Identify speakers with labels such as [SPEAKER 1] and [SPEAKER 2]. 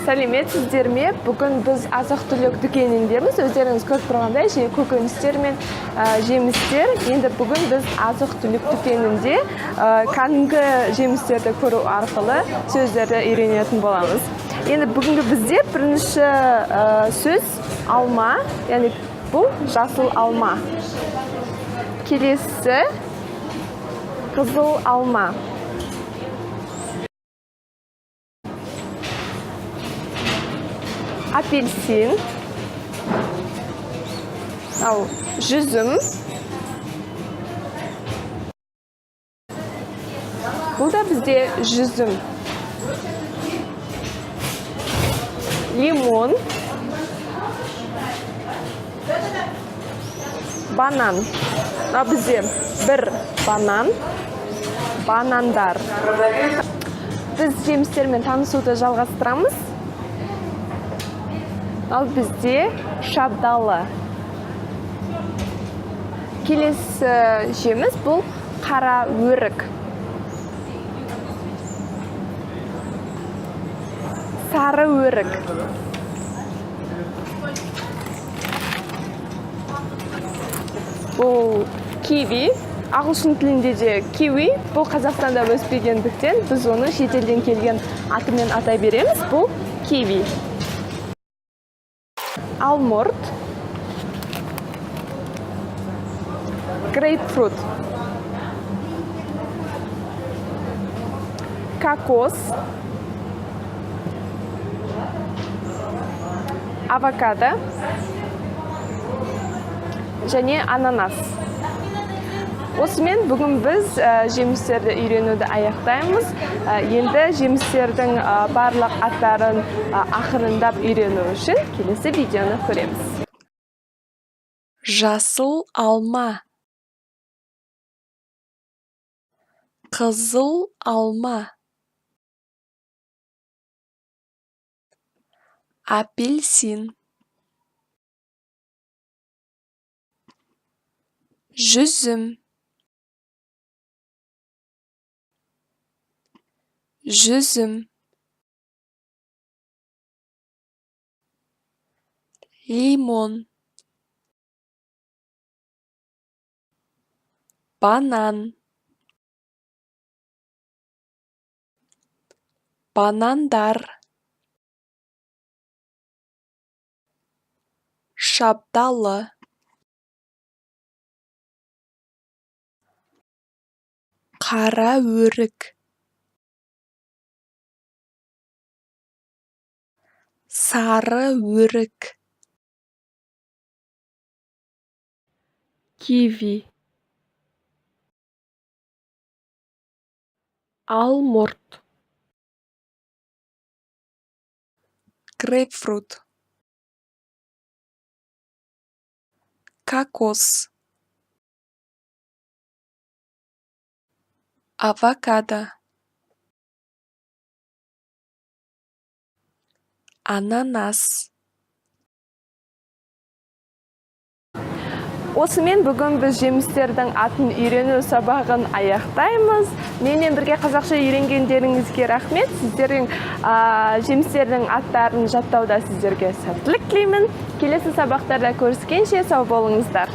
[SPEAKER 1] Сәлеметсіздер ме? Бүгін біз азық-түлік дүкеніндеміз. Өздеріңіз көріп тұрғандай, және көкөністер мен жемістер. Енді бүгін біз азық-түлік дүкенінде кәдімгі жемістерді көру арқылы сөздерді үйренетін боламыз. Енді бүгінгі бізде бірінші сөз алма, яғни бұл жасыл алма. Келесі қызыл алма. Апельсин, ал жүзім, бұл да бізде жүзім, лимон, банан. Мынау бізде бір банан, банандар. Біз жемістермен танысуды жалғастырамыз. Ал бізде шабдалы. Келесі жеміс бұл қара өрік. Сары өрік. Бұл киви. Ағылшын тілінде де киви. Бұл Қазақстанда өспегендіктен біз оны шетелден келген атымен атай береміз. Бұл киви. Алмұрт, грейпфрут, кокос, авокадо және ананас. Осымен бүгін біз жемістерді үйренуді аяқтаймыз. Енді жемістердің барлық аттарын ақырындап үйрену үшін келесі видеоны көреміз.
[SPEAKER 2] Жасыл алма, қызыл алма, апельсин, жүзім, жүзім, лимон, банан, банандар, шабдалы, қара өрік, сары өрік, киви, алмұрт, грейпфрут, кокос, авокадо, ананас.
[SPEAKER 1] Осымен бүгін біз жемістердің атын үйрену сабағын аяқтаймыз. Менімен бірге қазақша үйренгендеріңізге рахмет. Сіздердің жемістердің аттарын жаттауда сіздерге сәттілік тілеймін. Келесі сабақтарда көріскенше сау болыңыздар.